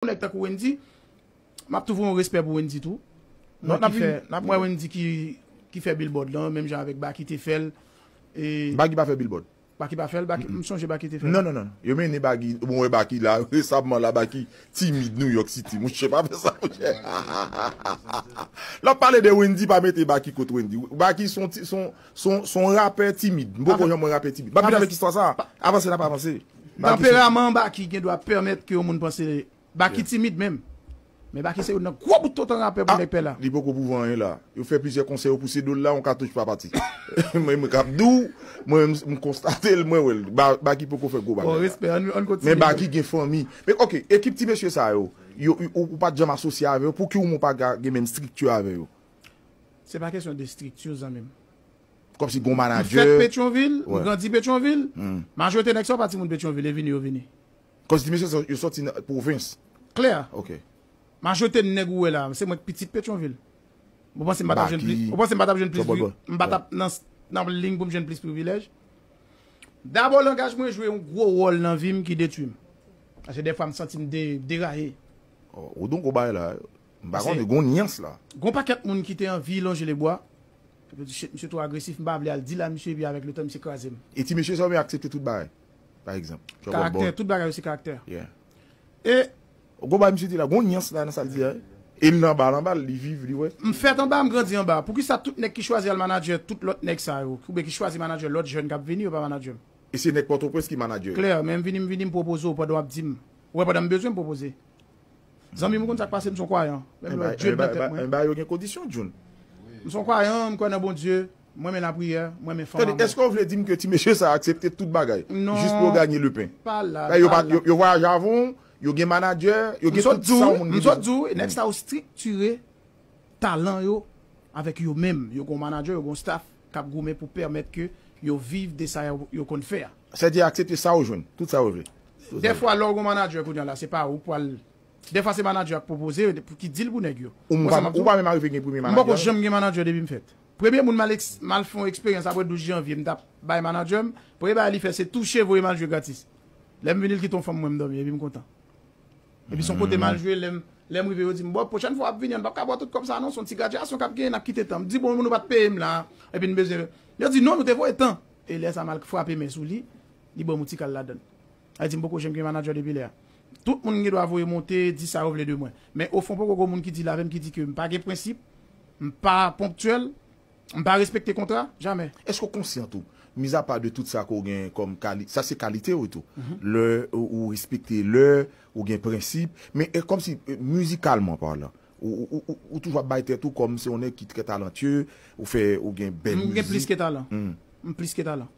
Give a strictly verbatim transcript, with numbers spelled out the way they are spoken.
yon nèg tankou Wendy, m ap toujou yon respè pou Wendy tou. Mwen ki fè, mwen Wendy ki, ki fè billboard lan, menm jan avèk Baky te fè l. E Baky pa fè billboard. Baky pa fè l, Baky, m sonje Baky te fè l. Non, non, non. Yo mennen Baky, bon, wè Baky la, resamman la, Baky timid New York City. Monchè, pa fè sa, monchè. L ap pale de Wendy, pa mete Baky kot Wendy. Baky son ti, son, son, son rapè timid. M poko janm wè rapè timid. M ap vin avèk istwa sa. Avanse, n ap avanse. Tanperaman Baky gen dwa pèmèt ke yon moun panse Baky timid menm. Men Baky se youn nan gwo bout tonton rapè pou nèg pè la. Li poko pwouve anyen la. Yo fè plizyè konsè, yo pouse do l la, yon katouch pa pati. Mwen, mwen k ap di w, mwen, m, m konstate l, mwen wè l. Ba-, Baky poko fè gwo bagay la. Respè, ann, ann kontinye. Men Baky gen fanmi. Men, oke, ekip ti mesye sa yo, yo, yo, ou pa t janm asosye avè yo, pouki ou menm ou pa ga-, gen menm estrikti avè yo? Se pa kesyon de estrikti, zanmi m. Kòmsi gon manadjè. M fèt Petyonvil, m grandi Petyonvil. Majorite nèg sa yo pa timoun Petyonvil, e vini yo vini. Kòmsi ti mesye sa yo sòti nan pwovens. Klè. Ok. Majorite nèg ou wè la, se mwen k pitit Petyonvil. Ou panse m pa t ap jwenn plis, ou panse m pa t ap jwenn plis, m pa t ap nan, nan liy pou m jwenn plis privilèj? Dabò, langaj mwen jwe yon gwo wòl nan vi m ki detwi m. Paske dèfwa m santi m de-, deraye. Oh, ou donk ou bay la. M pa konnen, gon nyans la. Gon pakèt moun ki te anvi lonje lebwa. Epi di, "Shit, misye twò agresif, m pa vle al di la misye," epi avèk letan, misye kraze m. E ti mesye sa yo aksepte tout bagay, pa egzanp. Karaktè, tout bagay yo se karaktè. Yeah. E gon bagay misye di la, gon nyans la nan sa l di a. E l anba, l anba, li viv, li wè. M fèt anba, m grandi anba. Poukisa tout nèg ki chwazi al manadjè tout lòt nèg sa yo, oubyen ki chwazi manadjè lòt jèn k ap vini, yo pa manadjè m? E se nèg Pòtoprens ki manadjè yo. Klè, men m vini, m vini, m pwopoze w pandan w ap di m. Ou wè, pandan m bezwen, m pwopoze. Zanmi m, ou konn sa k pase, m se yon kwayan. Menm lè Dye nan tèt mwen. Enben, yo gen kondisyon, Jun. M se yon kwayan, m kwè nan Bondye, m renmen lapriyè, m renmen fanm. Tande, èske w vle di m ke ti mesye sa aksepte tout bagay jis pou yo ganye lepen? Pa la, yo pa, yo, yo vwayaje avè w, yo gen manadjè, yo gen tout sa yon moun gen bezwen. M sot di w, nèg sa yo estriktire talan yo avèk yo menm. Yo gen manadjè, yo gen staff k ap goumen pou pèmèt ke yo viv de sa yo, yo konn fè a. Sètadi aksepte sa yo jwenn, tout sa yo vle. Dèfwa, lè w gen manadjè kounye a la, se pa ou pral Dèfwa se manadjè a k pwopoze, pou ki di l pou nèg yo. Ou pa menm arive gen premye manadjè. M poko janm gen manadjè depi m fèt. Premye moun m al eks-, m al fè yon eksperyans apre douz janvye, m t ap bay manadjè m. Premye bagay li fè, se touche voye m al jwe gratis. Lè m vini, li kite yon fanm mwen m dòmi, epi m kontan. Epi se yon kote m al jwe, lè m, lè m rive, yo di m, "Bon, pwochèn fwa w ap vini, an n p ap ka ba w tout kòb sa non, se yon ti gradyasyon k ap genyen, n ap kite tan." M di, "Bon, moun ou pa t peye m la, epi n bezwen." Yo di, "Non, nou te voye tan." E lè sa m al frape men sou li, li ban m yon ti kal ladann. Sa vle di m poko janm gen manadjè depi lè a. Tout moun gen dwa voye monte, di sa yo vle de mwen. Men ofon poko gon moun ki di l avè m, ki di ke m pa gen prensip, m pa ponktyèl, m pa respekte kontra, jamè. Èske w konsyan tou, mizapa de tout sa ke w gen kòm kali-, sa se kalite w tou. Lè ou, ou respekte lè, ou gen prensip, men e kòmsi, e, mizikalman palan, ou, ou, ou, ou, ou toujou ap bay tèt ou kòm se yon nèg ki trè talantye, ou fè, ou gen bèl mizik. M gen plis ke talan. M plis ke talan.